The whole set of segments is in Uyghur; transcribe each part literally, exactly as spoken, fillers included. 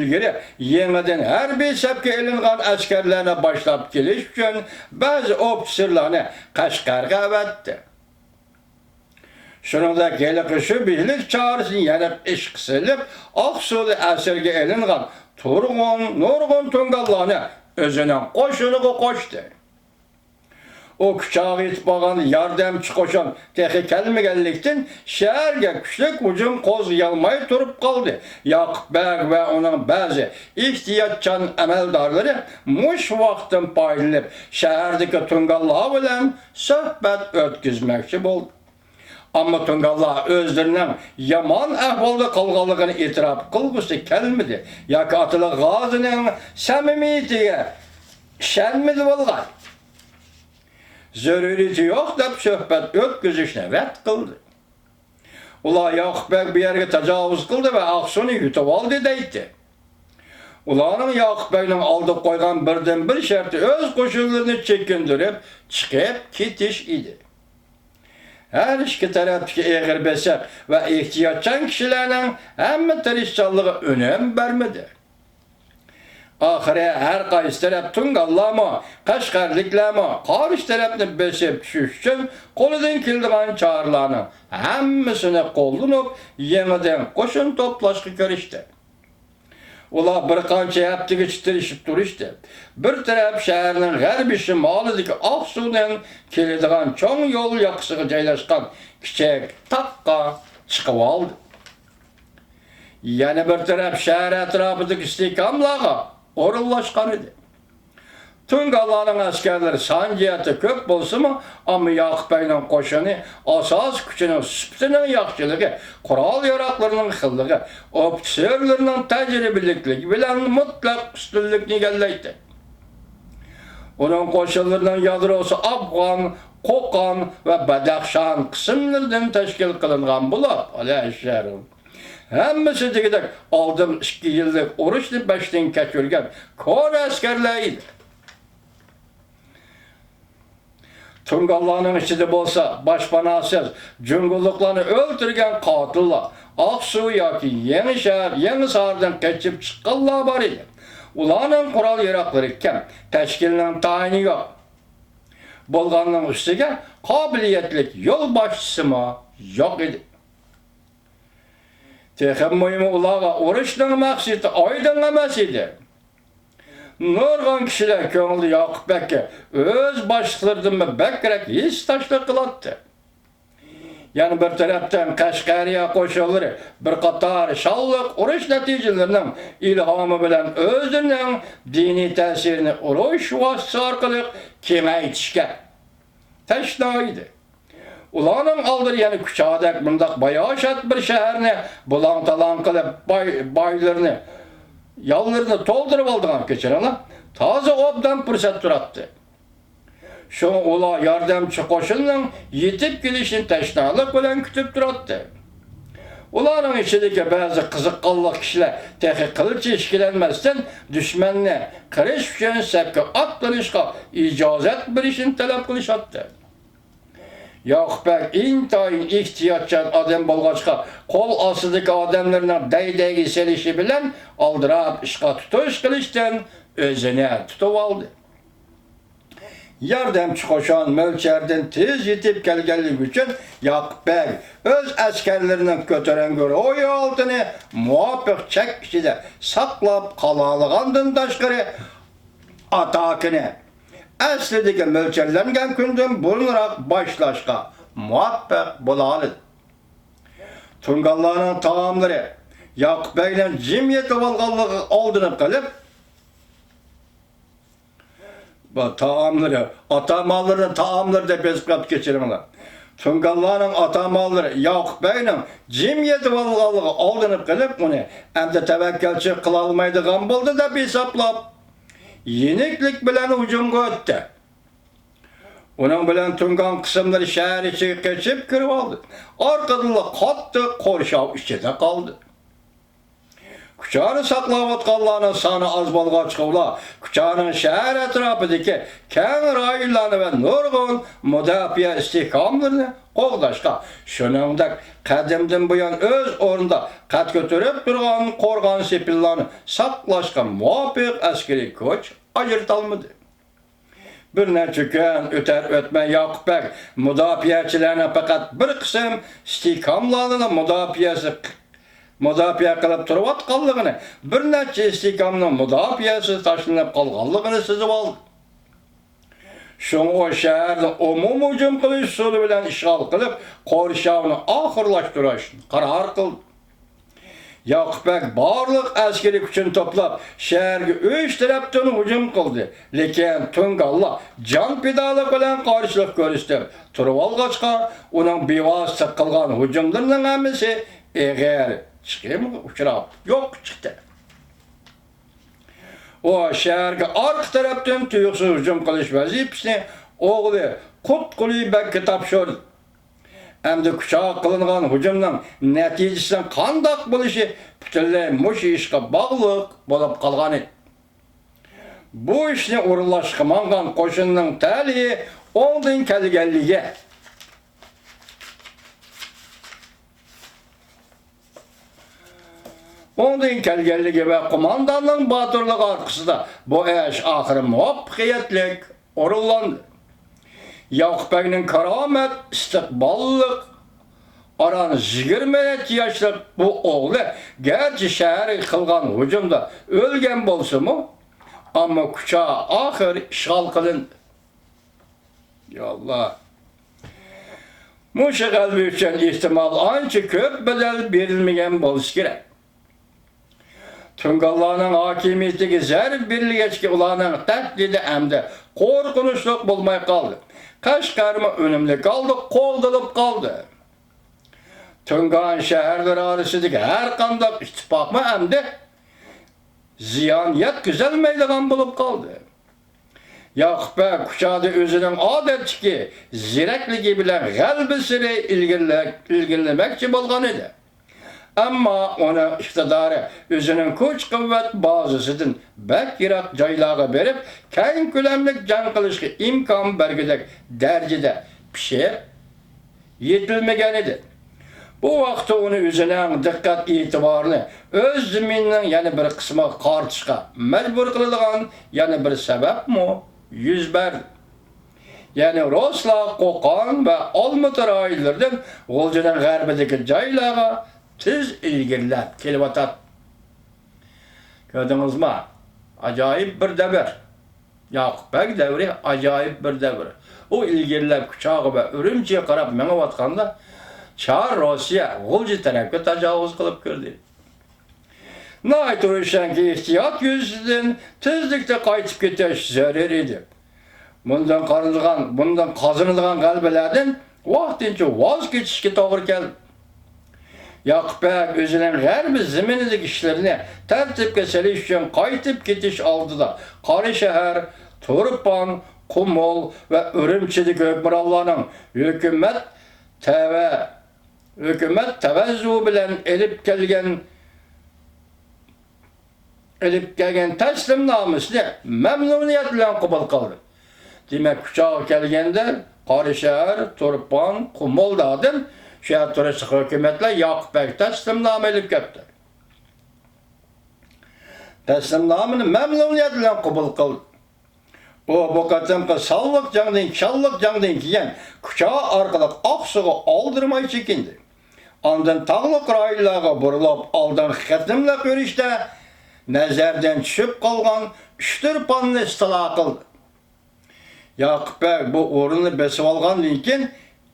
ئىلگىرى يېڭىدىن ھەربىي سەپكە ئېلىنغان ئەسكەرلەرنى باشلاپ كېلىش ئۈچۈن بەزى ئوفىتسېرلارنى قەشقەرگە ئەۋەتتى. شۇنىڭدەك ھېلىقى شۈبھىلىك چارىسىنى يەنە ئىشقا سېلىپ، ئاقسۇدا ئەسىرگە ئېلىنغان تۇرغۇن، نۇرغۇن تۇڭگانلارنى ئۆزىنىڭ قوشۇنىغا قوشتى. ئۇ كۇچاغا يېتىپ بارغاندا ياردەمچى قوشۇن تېخى كەلمىگەنلىكتىن، شەھەرگە كۈچلۈك ھۇجۇم قوزغىيالماي تۇرۇپ قالدى. ياقۇپ بەگ ۋە ئۇنىڭ بەزى ئېھتىياتچان ئەمەلدارلىرى مۇشۇ ۋاقىتتىن پايدىلىنىپ، شەھەردىكى تۇڭگانلار بىلەن سۆھبەت ئۆتكۈزمەكچى بولدى. ئەمما تۇڭگانلار ئۆزلىرىنىڭ يامان ئەھۋالدا قالغانلىقىنى ئېتىراپ قىلغۇسى كەلمىدى ياكى ئاتىلىق غازىنىڭ سەمىمىيىتىگە ئىشەنمىدى بولغاي. زۆرۈرىيىتى يوق دەپ سۆھبەت ئۆتكۈزۈشنى رەت قىلدى. ئۇلار ياقۇپ بەگ بۇ يەرگە تاجاۋۇز قىلدى ۋە ئاقسۇنى يۇتۇۋالدى دەيتتى. ئۇلارنىڭ ياقۇپ بەگنىڭ ئالدىغا قويغان بىردىنبىر شەرتى ئۆز قوشۇنلىرىنى چېكىندۈرۈپ چىقىپ كېتىش ئىدى. ھەر ئىككى تەرەپتىكى ئېغىر بېسىق ۋە ئېھتىياتچان كىشىلەرنىڭ ھەممە تىرىشچانلىقى ئۈنۈم بەرمىدى. ئاخىرى ھەر قايسى تەرەپ، تۇڭگانلارمۇ، قەشقەرلىكلەرمۇ قارشى تەرەپنى بېسىپ چۈشۈش ئۈچۈن قولىدىن كېلىدىغان چارىلەرنىڭ ھەممىسىنى قوللىنىپ، يېڭىدىن قوشۇن توپلاشقا كىرىشتى. ئۇلار بىر قانچە ھەپتىگىچە تىرىشىپ تۇرۇشتى. بىر تەرەپ شەھەرنىڭ غەربىي شىمالىدىكى ئاقسۇدىن كېلىدىغان چوڭ يول ياقىسىغا جايلاشقان كىچىك تاغقا چىقىۋالدى. يەنە بىر تەرەپ شەھەر ئەتراپىدىكى ئىستىھكاملارغا ئورۇنلاشقان ئىدى. تۇڭگانلارنىڭ ئەسكەرلىرى سان جەھەتتە كۆپ بولسىمۇ، ئەمما ياقۇپ بەگنىڭ قوشۇنى ئاساسىي كۈچىنىڭ سۈپىتىنىڭ ياخشىلىقى، قورال-ياراغلىرىنىڭ خېلىلىقى، ئوفىتسېرلىرىنىڭ تەجرىبىلىكلىكى بىلەن مۇتلەق ئۈستۈنلۈكنى ئىگىلەيتتى. ئۇنىڭ قوشۇنلىرىنىڭ يادروسى ئافغان، قوقان ۋە بەدەخشان قىسىملىرىدىن تەشكىل قىلىنغان بولۇپ، ئەلەشەر ھەممىسى دېگۈدەك ئالدىن ئىككى يىللىق ئۇرۇشنى بەشتىن كەچۈرگەن كونا ئەسكەرلەر ئىدى. تۇڭگانلارنىڭ ئىچىدە بولسا باشپاناسىز، جۇڭگولۇقلارنى ئۆلتۈرگەن قاتىللار، ئاقسۇ ياكى يېڭىشەھەر، يېڭىساردىن قېچىپ چىققانلار بار ئىدى. ئۇلارنىڭ قورال-ياراغلىرى كەم، تەشكىلنىڭ تايىنى يوق. بولغاننىڭ ئۈستىگە قابىلىيەتلىك يولباشچىسىمۇ يوق ئىدى. تېخىمۇ مۇھىمى، ئۇلارغا ئۇرۇشنىڭ مەقسىتى ئايدىڭ ئەمەس ئىدى. نۇرغۇن كىشىلەر كۆڭلىدە ياقۇپ بەگكە ئۆز باشلىقلىرىدىنمۇ بەكرەك ھېسداشلىق قىلاتتى. يەنە بىر تەرەپتىن، قەشقەرىيە قوشۇنلىرى بىر قاتار شانلىق ئۇرۇش نەتىجىلىرىنىڭ ئىلھامى بىلەن ئۆزىنىڭ دىنىي تەسىرىنى ئۇرۇش ۋاسىتىسى ئارقىلىق كېڭەيتىشكە تەشنا ئىدى. ئۇلارنىڭ ئالدىدا يەنە كۇچادەك مۇنداق باياشات بىر شەھەرنى بۇلاڭ-تالاڭ قىلىپ، باي-، بايلىرىنى، يانلىرىنى تولدۇرۇۋالىدىغان، كەچۈرۈڭلار، تازا ئوبدان پۇرسەت تۇراتتى. شۇڭا ئۇلار ياردەمچى قوشۇننىڭ يېتىپ كېلىشىنى تەشنالىق بىلەن كۈتۈپ تۇراتتى. ئۇلارنىڭ ئىچىدىكى بەزى قىزىققانلىق كىشىلەر تېخى قىلچە ئىككىلەنمەستىن، دۈشمەننى قىرىش ئۈچۈن سەپكە ئاتلىنىشقا ئىجازەت بېرىشىنى تەلەپ قىلىشاتتى. ياقۇپ بەگ ئىنتايىن ئېھتىياتچان ئادەم بولغاچقا، قول ئاستىدىكى ئادەملىرىنىڭ دەي-دەيگە سېلىشى بىلەن ئالدىراپ ئىشقا تۇتۇش قىلىشتىن ئۆزىنى تۇتۇۋالدى. ياردەمچى قوشۇن مۆلچەردىن تېز يېتىپ كەلگەنلىكى ئۈچۈن، ياقۇپ بەگ ئۆز ئەسكەرلىرىنىڭ كۆتۈرەڭگۈ روھىي ھالىتىنى مۇۋاپىق چەك ئىچىدە ساقلاپ قالالىغاندىن تاشقىرى، ئاتاكىنى ئەسلىدىكى مۆلچەرلەنگەن كۈندىن بۇرۇنراق باشلاشقا مۇۋەپپەق بولالىدى. تۇڭگانلارنىڭ تائاملىرى ياقۇپ بەگنىڭ جىم يېتىۋالغانلىقىغا ئالدىنىپ قېلىپ، بۇ تائاملىرى، ئاتامانلىرىنى تائاملىرى دەپ يېزىپ قويۇپتۇ، كەچۈرۈڭلار. تۇڭگانلارنىڭ ئاتامانلىرى ياقۇپ بەگنىڭ جىم يېتىۋالغانلىقىغا ئالدىنىپ قېلىپ، ئۇنى ئەمدى تەۋەككۈلچىلىك قىلالمايدىغان بولدى دەپ ھېسابلاپ، يېنىكلىك بىلەن ھۇجۇمغا ئۆتتى. ئۇنىڭ بىلەن تۇڭگان قىسىملىرى شەھەر ئىچىگە قېچىپ كىرىۋالدى. ئارقىدىنلا قاتتىق قورشاۋ ئىچىدە قالدى. كۇچانى ساقلاۋاتقانلارنىڭ سانى ئاز بولغاچقا، ئۇلار كۇچانىڭ شەھەر ئەتراپىدىكى كەڭ رايونلارنى ۋە نۇرغۇن مۇداپىئە ئىستىھكاملىرىنى قوغداشقا، شۇنىڭدەك قەدىمدىن بۇيان ئۆز ئورنىدا قەد كۆتۈرۈپ تۇرغان قورغان سېپىللارنى ساقلاشقا مۇۋاپىق ئەسكىرىي كۈچ ئاجرىتالمىدى. بىر نەچچە كۈن ئۆتەر-ئۆتمەي ياقۇپ بەگ مۇداپىئەچىلەرنىڭ پەقەت بىر قىسىم ئىستىھكاملارنىلا مۇداپىئەسى، مۇداپىئە قىلىپ تۇرۇۋاتقانلىقىنى، بىر نەچچە ئىستىھكامنىڭ مۇداپىئەسى تاشلىنىپ قالغانلىقىنى سېزىۋالدى. شۇڭا ئۇ شەھەرنى ئومۇمىي ھۇجۇم قىلىش ئۇسۇلى بىلەن ئىشغال قىلىپ، قورشاۋنى ئاخىرلاشتۇرۇشنى قارار قىلدى. ياقۇپ بەگ بارلىق ئەسكىرىي كۈچىنى توپلاپ، شەھەرگە ئۈچ تەرەپتىن ھۇجۇم قىلدى. لېكىن تۇڭگانلار جان پىدالىق بىلەن قارشىلىق كۆرسىتىپ تۇرۇۋالغاچقا، ئۇنىڭ بىۋاسىتە قىلغان ھۇجۇملىرىنىڭ ھەممىسى ئېغىر چىقىمغا ئۇچراپ، يوققا چىقتى. ئۇ شەھەرگە ئارقا تەرەپتىن تۇيۇقسىز ھۇجۇم قىلىش ۋەزىپىسىنى ئوغلى قۇتقۇلى بەگكە تاپشۇردى. ئەمدى كۇچاغا قىلىنغان ھۇجۇمنىڭ نەتىجىسىنىڭ قانداق بولۇشى پۈتۈنلەي مۇشۇ ئىشقا باغلىق بولۇپ قالغانىدى. بۇ ئىشنى ئورۇنلاشقا ماڭغان قوشۇننىڭ تەلىيى ئوڭدىن كەلگەنلىكى، ئوڭدىن كەلگەنلىكى ۋە قومانداننىڭ باتۇرلۇقى ئارقىسىدا بۇ ئىش ئاخىرى مۇۋەپپەقىيەتلىك ئورۇنلاندى. ياقۇپ بەگنىڭ كارامەت، ئىستىقباللىق، ئاران يىگىرمە نەچچە ياشلىق بۇ ئوغلى گەرچە شەھەرگە قىلغان ھۇجۇمدا ئۆلگەن بولسىمۇ، ئەمما كۇچا ئاخىر ئىشغال قىلىندى. يا ئاللا! مۇشۇ غەلىبە ئۈچۈن ئېھتىمال ئانچە كۆپ بەدەل بېرىلمىگەن بولسا كېرەك. تۇڭگانلارنىڭ ھاكىمىيىتىگە زەربە بېرىلگەچكە، ئۇلارنىڭ تەھدىتى ئەمدى قورقۇنچلۇق بولماي قالدى. قەشقەرمۇ ئۈنۈملۈك ھالدا قوغدىلىپ قالدى. تۇڭگان شەھەرلىرى ئارىسىدىكى ھەرقانداق ئىتتىپاقمۇ ئەمدى زىيان يەتكۈزەلمەيدىغان بولۇپ قالدى. ياقۇپ بەگ كۇچادا ئۆزىنىڭ ئادەتتىكى زېرەكلىكى بىلەن غەلىبىسىنى ئىلگىرىلە-، ئىلگىرىلىمەكچى بولغان ئىدى. ئەمما ئۇنىڭ ئىقتىدارى ئۆزىنىڭ كۈچ-قۇۋۋەت بازىسىدىن بەك يىراق جايلارغا بېرىپ، كەڭ كۆلەملىك جەڭ قىلىشقا ئىمكان بەرگۈدەك دەرىجىدە پىشىپ يېتىلمىگەن ئىدى. بۇ ۋاقىتتا ئۇنى ئۆزىنىڭ دىققەت ئېتىبارىنى ئۆز زېمىنىنىڭ يەنە بىر قىسمىغا قارىتىشقا مەجبۇر قىلىدىغان يەنە بىر سەۋەبمۇ يۈز بەردى. يەنى رۇسلار قوقان ۋە ئالمۇتا رايونلىرىدىن غۇلجىنىڭ غەربىدىكى جايلارغا تېز ئىلگىرىلەپ كېلىۋاتاتتى. كۆردىڭىزما؟ ئاجايىپ بىر دەۋر. ياقۇپ بەگ دەۋرى ئاجايىپ بىر دەۋر. ئۇ ئىلگىرىلەپ كۇچاغا ۋە ئۈرۈمچىگە قاراپ مېڭىۋاتقاندا، چار روسىيە غۇلجا تەرەپكە تاجاۋۇز قىلىپ كىردى. ناھايىتى روشەنكى، ئېھتىيات يۈزىسىدىن تېزلىكتە قايتىپ كېتىش زۆرۈر ئىدى. بۇندىن قازىنىدىغان، بۇندىن قازىنىدىغان غەلىبىلەردىن ۋاقتىنچە ۋاز كېچىشكە توغرا كەلدى. ياقۇپ بەگ ئۆزىنىڭ غەربىي زېمىنىدىكى ئىشلىرىنى تەرتىپكە سېلىش ئۈچۈن قايتىپ كېتىش ئالدىدا قاراشەھەر، تۇرپان، قۇمۇل ۋە ئۈرۈمچىدىكى ھۆكۈمرانلارنىڭ ھۆكۈمەت تەۋە-، ھۆكۈمەت تەۋەززۇ بىلەن ئېلىپ كەلگەن ئېلىپ كەلگەن تەسلىمنامىسىنى مەمنۇنىيەت بىلەن قوبۇل قىلدى. دېمەك، كۇچاغا كەلگەندە قاراشەھەر، تۇرپان، قۇمۇلداردىن شۇ يەردە تۇرۇشلۇق ھۆكۈمەتلەر ياقۇپ بەگگە تەسلىمنامە ئېلىپ كەپتۇ. تەسلىمنامىنى مەمنۇنىيەت بىلەن قوبۇل قىلدى. ئۇ بۇ قېتىمقى سانلىق جەڭدىن، شانلىق جەڭدىن كېيىن كۇچا ئارقىلىق ئاقسۇغا ئالدىرىماي چېكىندى. ئاندىن تاغلىق رايونلارغا بۇرۇلۇپ، ئالدىنقى قېتىملىق ئۇرۇشتا نەزەردىن چۈشۈپ قالغان ئۇچتۇرپاننى ئىستىلا قىلدى. ياقۇپ بەگ بۇ ئورۇننى بېسىۋالغاندىن كېيىن،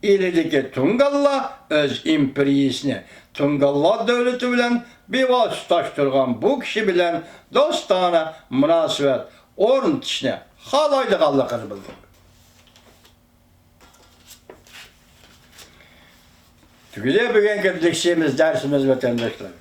ئىلىدىكى تۇڭگانلار ئۆز ئىمپېرىيىسىنى تۇڭگانلار دۆلىتى بىلەن بىۋاسىتە تۇتاشتۇرغان بۇ كىشى بىلەن دوستانە مۇناسىۋەت ئورنىتىشنى خالايدىغانلىقىنى بىلدۈردى. تۈگىدى بۈگۈنكى لېكسىيەمىز، دەرسىمىز، ۋەتەنداشلار.